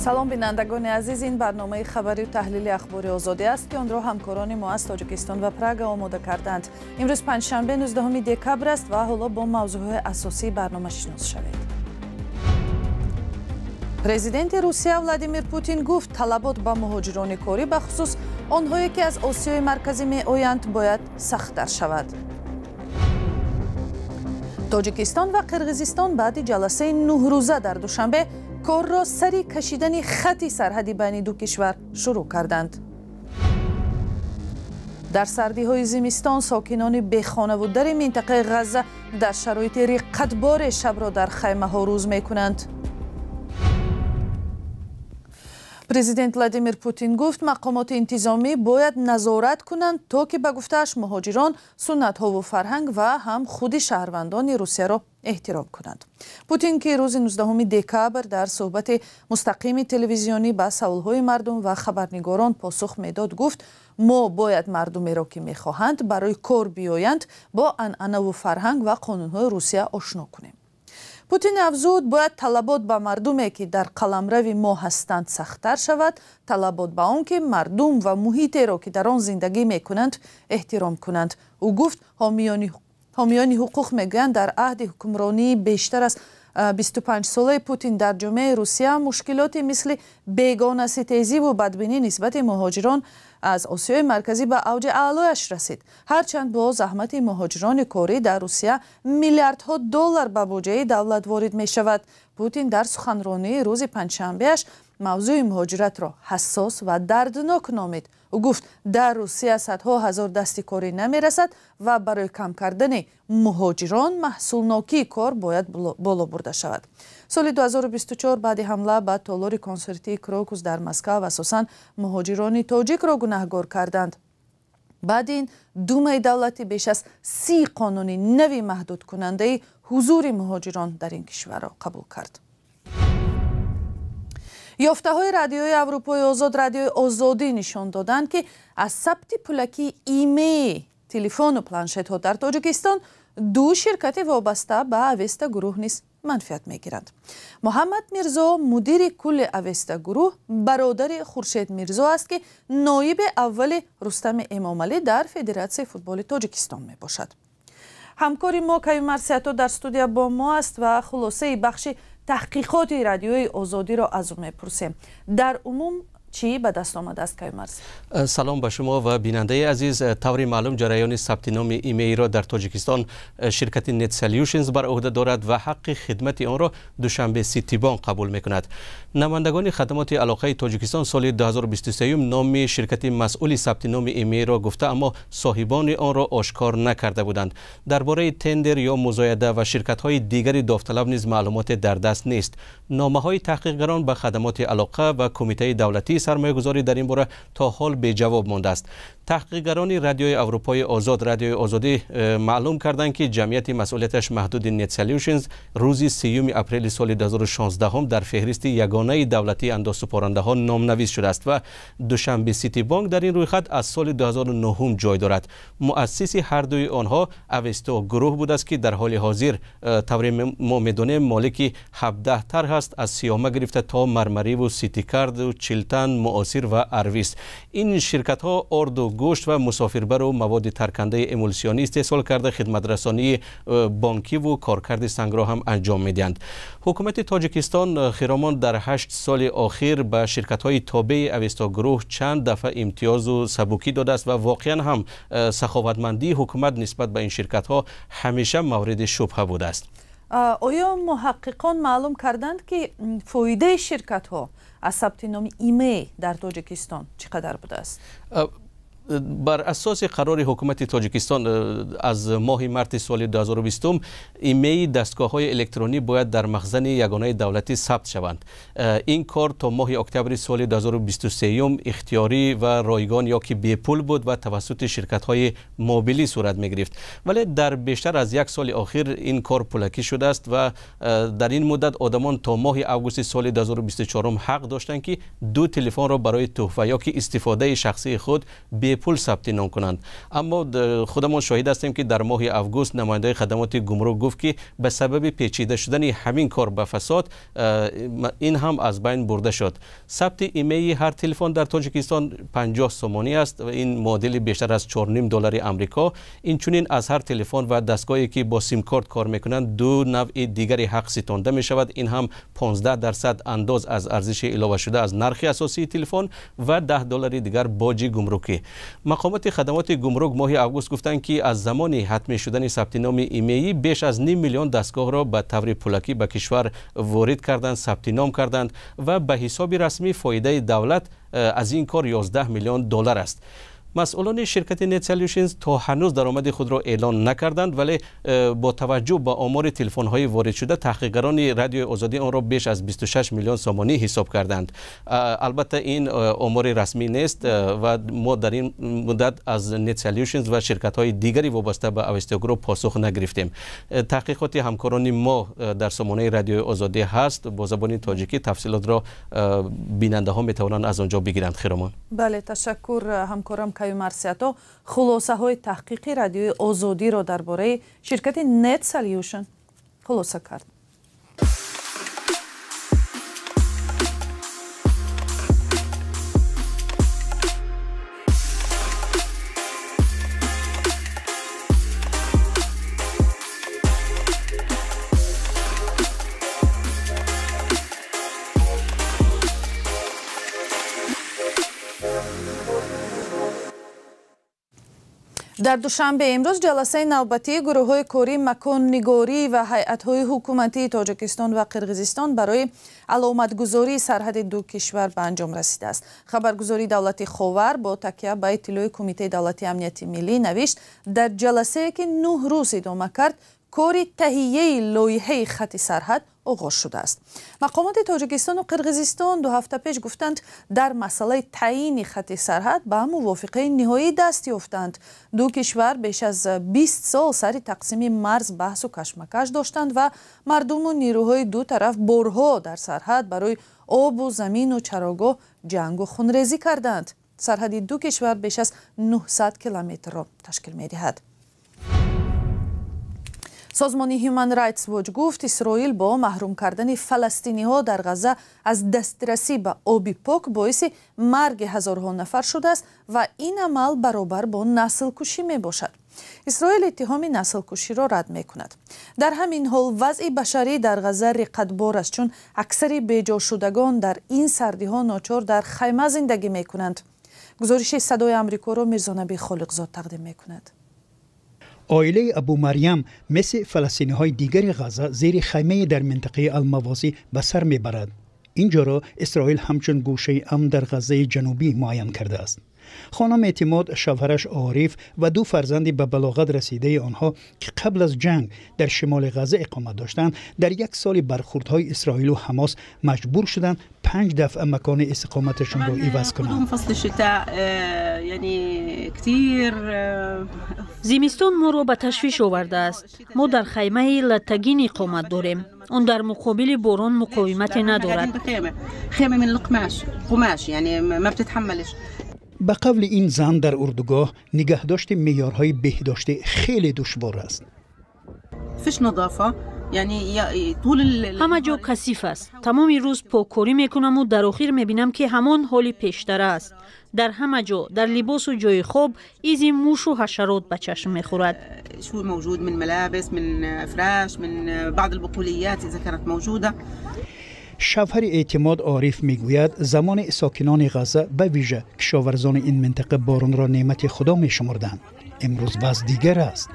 Салом, бинандагони азиз. Ин барномаи хабарию таҳлили Ахбори Озодӣ аст, ки онро ҳамкорони мо аз Тоҷикистон ва Прага омода кардаанд. Имрӯз панҷшанбе, 19 декабр аст ва ҳоло бо мавзӯъҳои асосии барнома шинос шавед. Президенти Русия Владимир Путин гуфт, талабот ба муҳоҷирони корӣ, бахусус онҳое ки аз Осиёи Марказӣ меоянд, бояд сахттар шавад. Тоҷикистон ва Қирғизистон баъди ҷаласаи 9-рӯза дар Душанбе корро сари кашидани хати сарҳади байни ду кишвар шурӯъ карданд. Дар сардиҳои зимистон сокинони бехонаву дари минтақаи Ғазза дар шароити риққатборе шабро дар хаймаҳо рӯз мекунанд. Президент Владимир Путин гуфт, мақомоти интизомӣ бояд назорат кунанд, то ки, ба гуфтааш, муҳоҷирон суннатҳову фарҳанг ва ҳам худи шаҳрвандони Русияро эҳтиром кунанд. Путин, ки рӯзи 19 декабр дар суҳбати мустақими телевизионӣ ба саволҳои мардум ва хабарнигорон посух медод, гуфт, мо бояд мардумеро, ки мехоҳанд барои кор биёянд, бо анъанаву фарҳанг ва қонунҳои Русия ошно кунем. Путин афзуд, бояд талабот ба мардуме, ки дар қаламрави мо ҳастанд, сахттар шавад, талабот ба он ки мардум ва муҳитеро, ки дар он зиндагӣ мекунанд, эҳтиром кунанд. Ӯ гуфт, ҳомиёни ҳуқуқ мегӯянд, дар аҳди ҳукмронии бештар аз 25-солаи Путин дар ҷомеаи Русия мушкилоти мисли бегонаситезиву бадбинӣ нисбати муҳоҷирон аз Осиёи Марказӣ ба авҷи аълояш расид. Ҳарчанд бо заҳмати муҳоҷирони корӣ дар Русия миллиардҳо доллар ба буҷаи давлат ворид мешавад. Путин дар суханронии рӯзи панҷшанбеаш мавзӯи муҳоҷиратро ҳассос ва дарднок номид. Ӯ гуфт, дар Русия садҳо ҳазор дасти корӣ намерасад ва барои кам кардани муҳоҷирон маҳсулнокии кор бояд боло бурда шавад. Соли 2024 баъди ҳамла ба толори консертии Крокус дар Москав асосан муҳоҷирони тоҷикро гунаҳгор карданд. Баъди ин Думаи давлатӣ беш аз 30 қонуни нави маҳдудкунандаи ҳузури муҳоҷирон дар ин кишварро қабул кард. Ёфтаҳои Радиои Аврупои Озод, Радиои Озодӣ нишон доданд, ки аз сабти пулакии имеи телефону планшетҳо дар Тоҷикистон ду ширкати вобаста ба Авеста гурӯҳ низ манфиат мегиранд. Муҳаммад Мирзо, мудири кулли Авеста гурӯҳ, бародари Хуршед Мирзо аст, ки ноиби аввали Рустами Эмомалӣ дар Федератсияи футболи Тоҷикистон мебошад. Ҳамкори мо Каюмар Сиято дар студия бо мо аст ва хулосаи бахши таҳқиқоти Радиои Озодиро аз ӯ мепурсем. Дар умум чӣ ба даст омадааст, Каюмарс? Салом ба шумо ва бинандаи азиз. Таври маълум, ҷараёни сабти номи имейро дар Тоҷикистон ширкати Net Solutions бар уҳда дорад ва ҳаққи хидмати онро Душанбе Ситибонк қабул мекунад. Намояндагони хадамоти алоқаи Тоҷикистон соли 2023 номи ширкати масъули сабти номи имейро гуфта, аммо соҳибони онро ошкор накарда буданд. Дар бораи тендер ё музояда ва ширкатҳои дигари довталаб низ маълумоте дар даст нест. Номаҳои таҳқиқгарон ба хадамоти алоқа ва Кумитаи давлатии сармоягузорӣ дар ин бора то ҳол беҷавоб мондааст. Таҳқиқгарони Радиои Аврупои Озод, Радиои Озодӣ маълум карданд, ки ҷамъияти масъулияташ маҳдуди Net Solutions рӯзи 3 апрели соли 2016 дар феҳристи ягонаи давлатии андозсупорандаҳо номнавис шудааст ва Душанбе Ситибонк дар ин рӯйхат аз соли 2009 ҷой дорад. Муассиси ҳардуи онҳо Авесто гурӯҳ будааст, ки дар ҳоли ҳозир, тавре мо медонем, молики 17 тарҳ аст, аз Сиёма гирифта то Мармариву Ситикарду Чилтан, Муосир ва Арвис. Ин ширкатҳо орду, гӯшт ва мусофирбару маводи таркандаи эмулсионӣ истеҳсол карда, хидматрасонии бонкиву коркарди сангро ҳам анҷом медиҳанд. Ҳукумати Тоҷикистон, Хиромон, дар 8 соли охир ба ширкатҳои тобеи Авесто гурӯҳ чанд дафъа имтиёзу сабукӣ додааст ва воқеан ҳам саховатмандии ҳукумат нисбат ба ин ширкатҳо ҳамеша мавриди шубҳа будааст. Оё муҳаққиқон маълум карданд, ки фоидаи ширкатҳо аз сабти номи имей дар Тоҷикистон чӣ қадар будааст? Бар асоси қарори ҳукумати Тоҷикистон аз моҳи марти соли 2020, имеи дастгоҳҳои электронӣ бояд дар махзани ягонаи давлатӣ сабт шаванд. Ин кор то моҳи октябри соли 2023 ихтиёрӣ ва ройгон ё ки бепул буд ва тавассути ширкатҳои мобилӣ сурат мегирифт, вале дар бештар аз як соли охир ин кор пулакӣ шудааст ва дар ин муддат одамон то моҳи августи соли 2024 ҳақ доштанд, ки ду телефонро барои тӯҳфа ё ки истифодаи шахсии худ бепул бепул сабти ном кунанд. Аммо худамон шоҳид ҳастем, ки дар моҳи август намояндаи хадамоти гумрук гуфт, ки ба сабаби печида шудани ҳамин кор ба фасод ин ҳам аз байн бурда шуд. Сабти имейи ҳар телефон дар Тоҷикистон 50 сомонӣ аст ва ин муодили бештар аз 4,5 доллари Амрико. Инчунин аз ҳар телефон ва дастгоҳе ки бо симкорт кор мекунанд ду навъи дигари ҳақ ситонда мешавад. Ин ҳам 15% андоз аз арзиши иловашуда аз нархи асосии телефон ва 10 доллари дигар боҷи гумрукӣ. Мақомоти хадамоти гумрук моҳи август гуфтанд, ки аз замони ҳатмӣ шудани сабти номи имеӣ беш аз ним миллион дастгоҳро ба таври пулакӣ ба кишвар ворид карданд, сабти ном карданд ва ба ҳисоби расмӣ фоидаи давлат аз ин кор 11 миллион доллар аст. Масъулони ширкати Net Solutions то ҳанӯз даромади худро эълон накарданд, вале бо таваҷҷӯҳ ба омори телефонҳои воридшуда таҳқиқгарони Радиои Озодӣ онро беш аз 26 миллион сомонӣ ҳисоб карданд. Албатта ин омори расмӣ нест ва мо дар ин муддат аз Net Solutions ва ширкатҳои дигари вобаста ба Авесто Груп посух нагирифтем. Таҳқиқоти ҳамкорони мо дар сомонаи Радиои Озодӣ ҳаст бо забони тоҷикӣ. Тафсилотро бинандаҳо метавонанд аз он ҷо бигиранд. Хиромон. Бале, ташаккур ҳамкорам Марсиато хулосаҳои таҳқиқи Радиои Озодиро дар бораи ширкати Net Solution хулоса кард. Дар Душанбе имрӯз ҷаласаи навбатии гурӯҳҳои кории маконнигорӣ ва ҳайатҳои ҳукуматии Тоҷикистон ва Қирғизистон барои аломатгузории сарҳади ду кишвар ба анҷом расидааст. Хабаргузории давлати Ховар бо такя ба иттилои Кумитаи давлатии амнияти миллӣ навишт, дар ҷаласае ки 9 рӯз идома кард, кори таҳияи лоиҳаи хати сарҳад оғоз шудааст. Мақомоти Тоҷикистону Қирғизистон 2 ҳафта пеш гуфтанд, дар масъалаи таъйини хати сарҳад ба мувофиқаи ниҳоӣ даст ёфтанд. Ду кишвар беш аз 20 сол сари тақсими марз баҳсу кашмакаш доштанд ва мардуму нерӯҳои ду тараф борҳо дар сарҳад барои обу замину чарогоҳ ҷангу хунрезӣ карданд. Сарҳади ду кишвар беш аз 900 километрро ташкил медиҳад. Созмони Human Rights Watch гуфт, Исроил бо маҳрум кардани фаластиниҳо дар Ғазза аз дастрасӣ ба оби пок боиси марги ҳазорҳо нафар шудааст ва ин амал баробар бо наслкушӣ мебошад. Исроил иттиҳоми наслкуширо рад мекунад. Дар ҳамин ҳол вазъи башарӣ дар Ғазза риқатбор аст, чун аксари беҷошудагон дар ин сардиҳо ночор дар хайма зиндагӣ мекунанд. Гузориши Садои Амрикоро Мирзонаби Холиқзод тақдим мекунад. Оилаи Абу Марьям мисли фаластиниҳои дигари Ғазза зери хаймае дар минтақаи Алмавозӣ ба сар мебарад. Инҷоро Исроил ҳамчун гӯшаи амн дар Ғаззаи ҷанубӣ муайян кардааст. Хонум Эътимод, шавҳараш Ориф ва ду фарзанди ба балоғат расидаи онҳо, ки қабл аз ҷанг дар шимоли Ғазза иқомат доштанд, дар як соли бархӯрдҳои Исроилу Ҳамос маҷбур шуданд 5 дафъа макони истиқоматашонро иваз кунанд. Зимистон моро ба ташвиш овардааст. Мо дар хаймаи латтагин иқомат дорем. Он дар муқобили борон муқовимате надорад. Ба қавли ин зан, дар урдугоҳ нигаҳдошти меъёрҳои беҳдоштӣ хеле душвор аст. Ҳама ҷо касиф аст. Тамоми рӯз поккорӣ мекунаму дар охир мебинам, ки ҳамон ҳоли пештара аст. Дар ҳама ҷо, дар либосу ҷои хоб, изи мушу ҳашарот ба чашм мехӯрад. Шавҳари Эътимод Ориф мегӯяд, замони сокинони Ғазза ба вижа кишоварзони ин минтақа боронро неъмати Худо мешумурданд. Имрӯз вазъ дигар аст.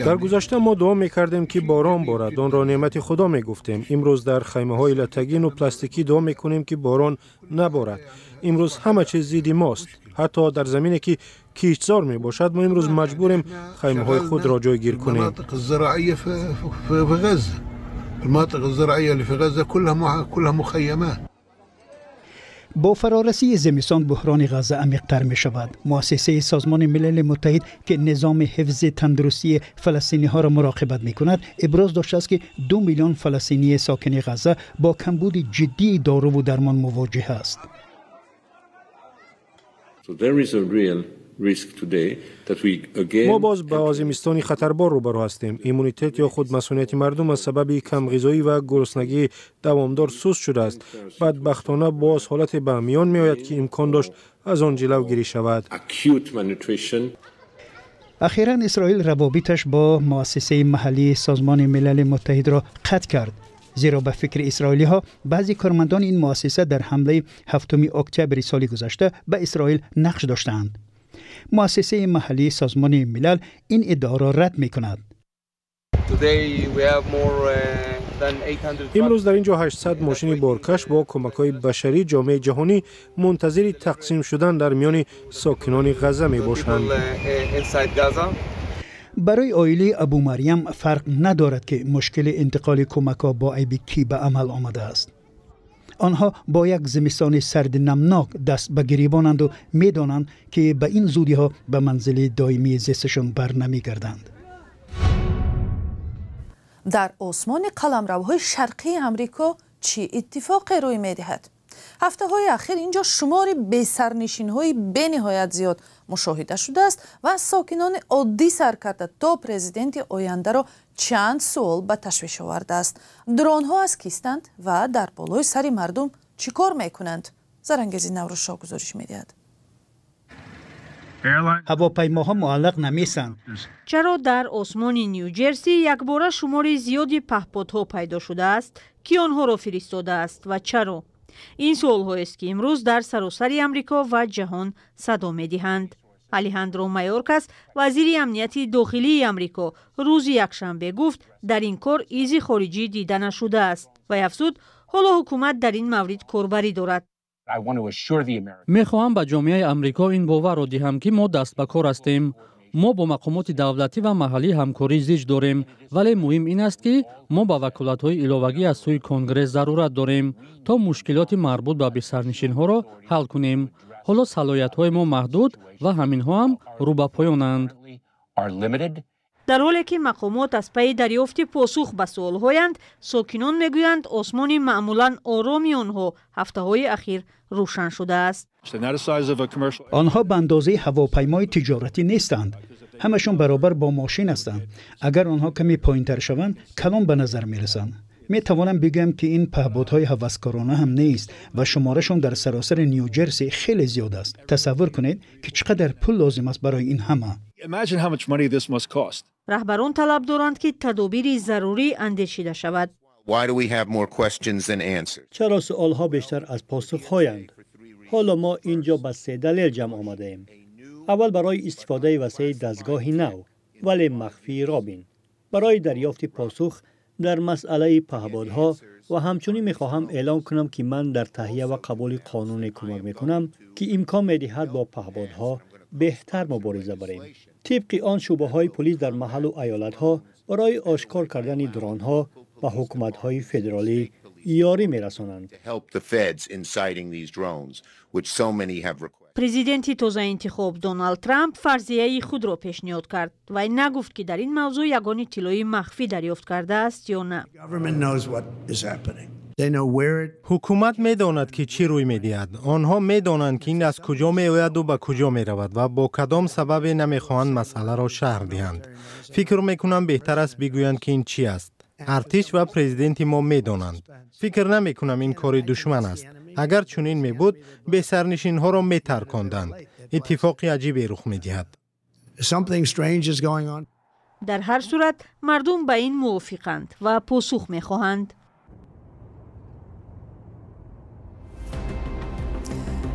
Дар гузашта мо дуо мекардем, ки борон борад, онро неъмати Худо мегуфтем. Имрӯз дар хаймаҳои латтагину пластикӣ дуо мекунем, ки борон наборад. Имрӯз ҳама чиз зидди мост. Ҳатто дар замине, ки киштзор мебошад, мо имрӯз маҷбурем хаймаҳои худро ҷойгир кунем. Бо фарорасии зимистон буҳрони Ғазза амиқтар мешавад. Муассисаи Созмони Милали Муттаҳид, ки низоми ҳифзи тандурустии фаластиниҳоро муроқибат мекунад, иброз доштааст, ки 2 миллион фаластинии сокини Ғазза бо камбуди ҷиддии доруву дармон мувоҷиҳ аст. Мо боз ба зимистони хатарбор рӯбарӯ ҳастем. Иммунитет ё худмасунияти мардум аз сабаби камғизоӣ ва гуруснагии давомдор суст шудааст. Бадбахтона боз ҳолате ба миён меояд, ки имкон дошт аз он ҷилавгирӣ шавад. Ахиран Исроил равобиташ бо муассисаи маҳаллии Созмони Милали Муттаҳидро қатъ кард, зеро ба фикри исроилиҳо баъзе кормандони ин муассиса дар ҳамлаи 7 октябри соли гузашта ба Исроил нақш доштаанд. Муассисаи маҳаллии Созмони Милал ин иддаоро рад мекунад. Имрӯз дар ин ҷо 800 мошини боркаш бо кӯмакҳои башарии ҷомеаи ҷаҳонӣ мунтазири тақсим шудан дар миёни сокинони Ғазза мебошанд. Барои оилаи Абу Марьям фарқ надорад, ки мушкили интиқоли кӯмакҳо бо айби кӣ ба амал омадааст. Онҳо бо як зимистони сарди намнок даст ба гирибонанду медонанд, ки ба ин зудиҳо ба манзили доимии зисташон бар намегарданд. Дар осмони қаламравҳои шарқии Амрико чӣ иттифоқе рӯй медиҳад? Ҳафтаҳои ахир инҷо шумори бесарнишинҳои бениҳоят зиёд мушоҳида шудааст ва сокинони оддӣ сар карда то президенти ояндаро чанд суол ба ташвиш овардааст. Дронҳо аз кистанд ва дар болои сари мардум чӣ кор мекунанд? Зарангези Наврӯзшоҳ гузориш медиҳад. Ҳавопаймоҳо муаллақ намесанд. Чаро дар осмони Нью-Ҷерси якбора шумори зиёди паҳподҳо пайдо шудааст? Ки онҳоро фиристодааст ва чаро? Ин суолҳоест, ки имрӯз дар саросари Амрико ва ҷаҳон садо медиҳанд. Алехандро Майоркас, вазири амнияти дохилии Амрико, рӯзи якшанбе гуфт, дар ин кор изи хориҷӣ дида нашудааст ва афзуд, ҳоло ҳукумат дар ин маврид корбарӣ дорад. Мехоҳам ба ҷомеаи Амрико ин боварро диҳам, ки мо даст ба кор ҳастем. Мо бо мақомоти давлатӣ ва маҳаллӣ ҳамкории зич дорем, вале муҳим ин аст, ки мо ба ваколатҳои иловагӣ аз сӯи Конгресс зарурат дорем, то мушкилоти марбут ба бесарнишинҳоро ҳал кунем. Ҳоло салоҳиятҳои мо маҳдуд ва ҳаминҳо ҳам рӯ ба поёнанд. Дар ҳоле ки мақомот аз пайи дарёфти посух ба суолҳоянд, сокинон мегӯянд, осмони маъмулан ороми онҳо ҳафтаҳои ахир рӯшан шудааст. Онҳо ба андозаи ҳавопаймои тиҷоратӣ нестанд. Ҳамашон баробар бо мошин ҳастанд. Агар онҳо каме поинтар шаванд, калон ба назар мерасанд. Метавонам бигӯям, ки ин паҳбодҳои ҳаваскорона ҳам нест ва шуморашон дар саросари Нью-Ҷерси хеле зиёд аст. Тасаввур кунед, ки чӣ қадар пул лозим аст барои ин ҳама. Раҳбарон талаб доранд, ки тадобири зарурӣ андешида шавад. Чаро суолҳо бештар аз посухҳоянд? Ҳоло мо ин ҷо ба се далел ҷамъ омадаем. Аввал, барои истифодаи васеи дастгоҳи нав, вале махфии Робин, барои дарёфти посух дар масъалаи паҳбодҳо, ва ҳамчунин мехоҳам эълон кунам, ки ман дар таҳия ва қабули қонуне кӯмак мекунам, ки имкон медиҳад бо паҳбодҳо беҳтар мубориза барем. Тибқи он, шӯъбаҳои полис дар маҳаллу аёлатҳо барои ошкор кардани дронҳо ба ҳукуматҳои федералӣ ёрӣ мерасонанд. Президенти тозаинтихоб Доналд Трамп фарзияи худро пешниҳод кард. Вай нагуфт, ки дар ин мавзӯъ ягон иттилои махфӣ дарёфт кардааст ё на. Ҳукумат медонад, ки чӣ рӯй медиҳад. Онҳо медонанд, ки ин аз куҷо меояду ба куҷо меравад ва бо кадом сабабе намехоҳанд масъаларо шарҳ диҳанд. Фикр мекунам, беҳтар аст бигӯянд, ки ин чӣ аст. Артиш ва президенти мо медонанд. Фикр намекунам ин кори душман аст. Агар чунин мебуд, бесарнишинҳоро метарконданд. Иттифоқи аҷибе рух медиҳад. Дар ҳар сурат, мардум ба ин мувофиқанд ва посух мехоҳанд.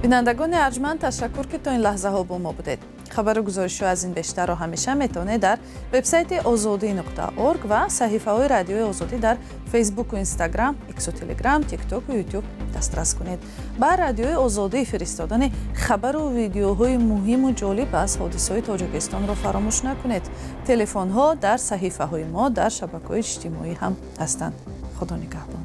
Бинандагони арҷманд, ташаккур, ки то ин лаҳзаҳо бо мо будед. Хабару гузоришҳо аз ин бештарро ҳамеша метавонед дар вебсайти озодӣ.орг ва саҳифаҳои Радиои Озодӣ дар Фейсбуку Инстаграм, Иксу Телеграм, Тиктоку Ютуб дастрас кунед. Ба Радиои Озодӣ фиристодани хабару видеоҳои муҳиму ҷолиб аз ҳодисаҳои Тоҷикистонро фаромӯш накунед. Телефонҳо дар саҳифаҳои мо дар шабакаҳои иҷтимоӣ ҳам ҳастанд. Худо нигаҳбон.